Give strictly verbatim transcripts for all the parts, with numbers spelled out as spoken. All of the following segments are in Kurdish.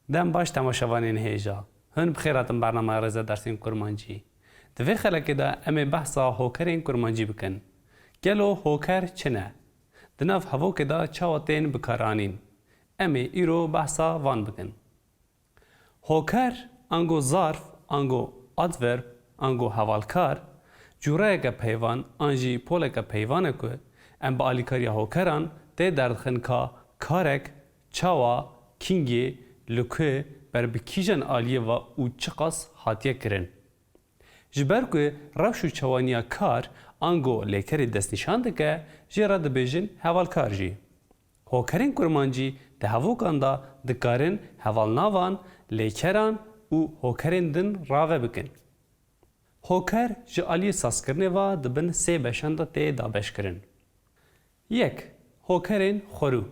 Dem baş temaşevanên hêja. Hûn bi xêr hatin bernameya Rêze Dersên Kurmancî. Di vê xelekê de em ê behsa hokerên kurmancî bikin. Gelo hoker çi ne? Di nav hevokê de çawa tên bikaranîn? Em ê îro behsa van bikin. Hoker, ango zarf, ango adverb, ango hevalkar, cûreyeke peyvan an jî poleke peyvan e ku em bi alîkariya hokeran tê derdixin ka karek çawa, kîngê, li ku, ber bi kîjan aliyê ve û çiqas hatiye kirin. Ji ber ku rewş û çawaniya kar ango lêkerê destnîşan dike, jê re dibêjin hevalkar jî. Hokerên kurmancî di hevokan de dikarin hevalnavan, lêkeran û hokerên din rave bikin. Hoker ji aliyê sazkirinê ve di bin sê beşan de tê dabeşkirin. Yek, hokerên xwerû.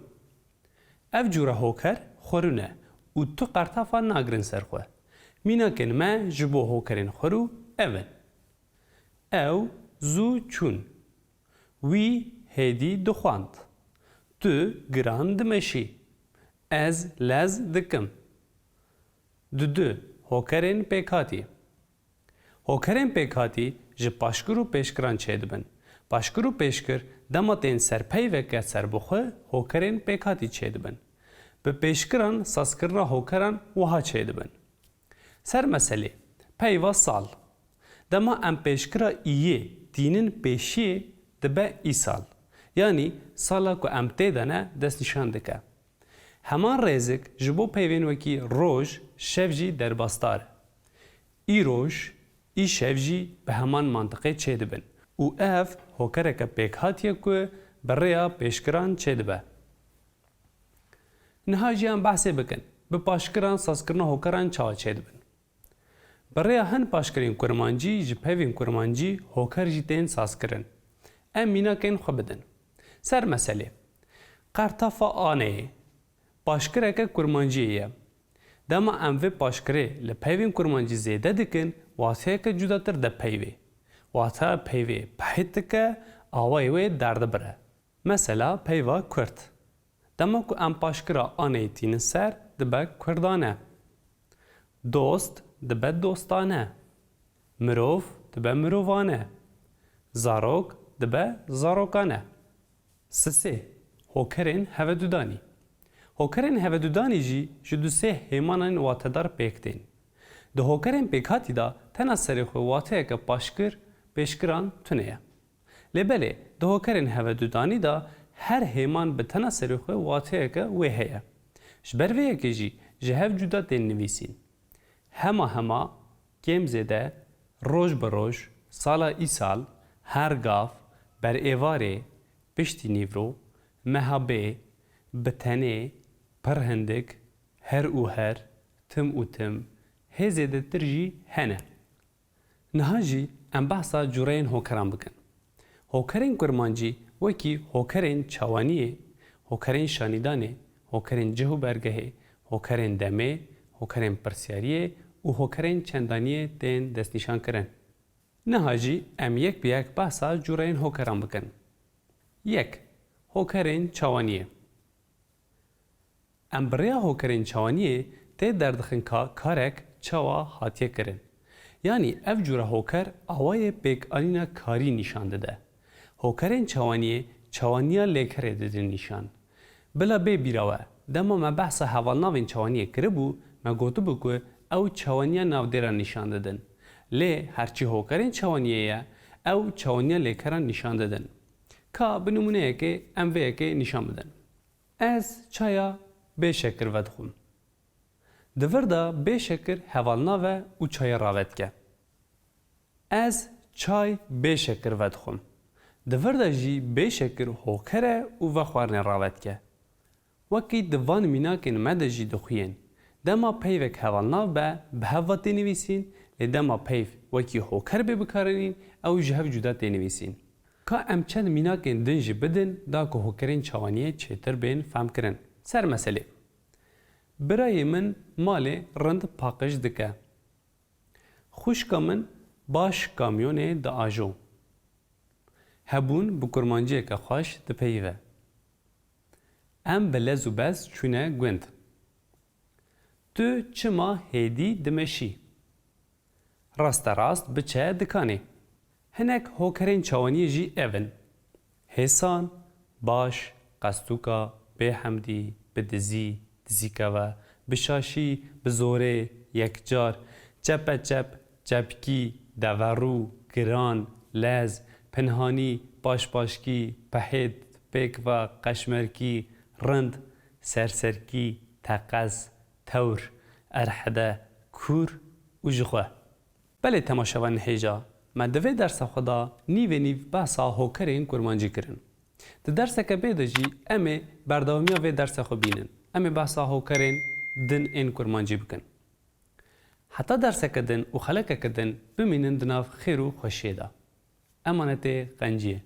Ev cûre hoker xwerû ne û tu qertafa nagirin ser xwe. Mînakên me ji bo hokerên xwerû ev in. Ew zû çûn. Wî hêdî dixwand. Tu giran dimeşî. Ez lez dikim. Dudu, hokerên pêkhatî. Hokerên pêkhatî ji paşkir û pêşkiran çêdibin. Paşkir û pêşkir dema tên ser peyveke serbixwe hokerên pêkhatî çêdibin. Bi pêşkiran sazkirina hokeran wiha çêdibin. Ser meselê, peyva sal. Dema em pêşkira îyê tînin pêşiyê dibe îsal. Yanî sala ku em tê de ne destnîşan dike. Heman rêzik ji bo peyvên wekî roj, şev jî derbasdar e. Îroj, îşev jî bi heman mantiqê çêdibin û ev hokereke pêkhatiye ku bi rêya pêşkiran çêdibe. Niha jî em behsê bikin, bi paşkiran sazkirina hokeran çawa çêdibin. Bi rêya hin paşkirên kurmancî ji peyvên kurmancî hoker jî tên sazkirin. Em mînakên xwe bidin. Ser meselê, qertafa aneyê paşkireke kurmanciyê ye. Dema em vê paşkirê li peyvên kurmancî zêde dikin, wateyeke cudatir de peyvê. Wateya peyvê pehêt dike, awayê wê derdibire. Mesela peyva kurd. Dema ku em paşkira aneyê tînin ser, dibe kurdane. Dost dibe dostane. Mirov dibe mirovane. Zarok dibe zarokane. Sisê, hokerên hevedudanî. Hokerên hevedudanî jî ji du sê hêmanên watedar pêk tên. Di hokerên pêkhatî de tena serê xwe wateyeke paşkir, pêşkiran tune ye. Lê belê, di hokerên hevedudanî de her hêman bi tena serê xwe wateyeke wê heye. Ji ber vê yekê jî ji hev cuda tên nivîsîn. Hema hema, kêm zêde, roj bi roj, sala îsal, her gav, ber êvarê, piştî nîvro, meha bê, bi tenê, pir hindik, her û her, tim û tim, hê zêdetir jî hene. Niha jî em behsa cûreyên hokeran bikin. Hokerên kurmancî wekî hokerên çawaniyê, hokerên şanîdanê, hokerên cih û bergehê, hokerên demê, hokerên pirsyariyê û hokerên çendaniyê tên destnîşankirin. Niha jî em yek bi yek behsa cûreyên hokeran bikin. Yek, hokerên çawaniyê. Em bi rêya hokerên çawaniyê tê derdixin ka karek çawa hatiye kirin. Yanî ev cûre hoker awayê pêkanîna karî nîşan dide. Hokerên çawaniyê çawaniya lêkerê didin nîşan. Bila bê bîra we, dema me behsa hevalnavên çawaniyê kiribû, me gotibû ku ew çawaniya navdêran nîşan didin. Lê herçî hokerên çawaniyê ye, ew çawaniya lêkeran nîşan didin. Ka bi nimûneyekê em vê yekê nîşan bidin. Ez çaya bê şekir vedixwim. Di vir de bê şekir hevalnav e û çayê rave dike. Ez çay bê şekir vedixwim. Di vir de jî bê şekir hoker e û vexwarinê rave dike. Wekî di van mînakên me de jî dixuyên. Dema peyvek hevalnav be, bi hev ve tê nivîsîn, lê dema peyv wekî hoker bê bikaranîn, ew ji hev cuda tê nivîsîn. Ka em çend mînakên din jî bidin, da ku hokerên çawaniyê çêtir bên fehmkirin. Ser meselê. Birayê min malê rind paqij dike. Xwişka min baş kamyonê diajo. Hebûn bi kurmanciyeke xweş dipeyive. Em bi lez û bez çûne gund. Tu çima hêdî dimeşî? Rasterast biçe dikanê. Hinek hokerên çawaniyê jî ev in: hêsan, baş, qestûka, bêhemdî, bi dizî, dizîkeve, bi şaşî, bi zorê, yekcar, çepeçep, çepkî, deverû, giran, lez, pinhanî, paşpaşkî, pehêt, pêkve, qeşmerkî, rind, serserkî, teqez, tewr, erhede, kûr û jixwe. Belê temaşevanên hêja, me di vê dersa xwe de nîvê nîv behsa hokerên kurmancî kirin. Di derseke bê de jî em ê berdewamiya vê dersa xwe bînin. Em ê behsa hokerên din ên kurmancî bikin. Heta derseke din û xelekeke din bimînin di nav xêr û xweşiyê de. Emanetê Qenciyê.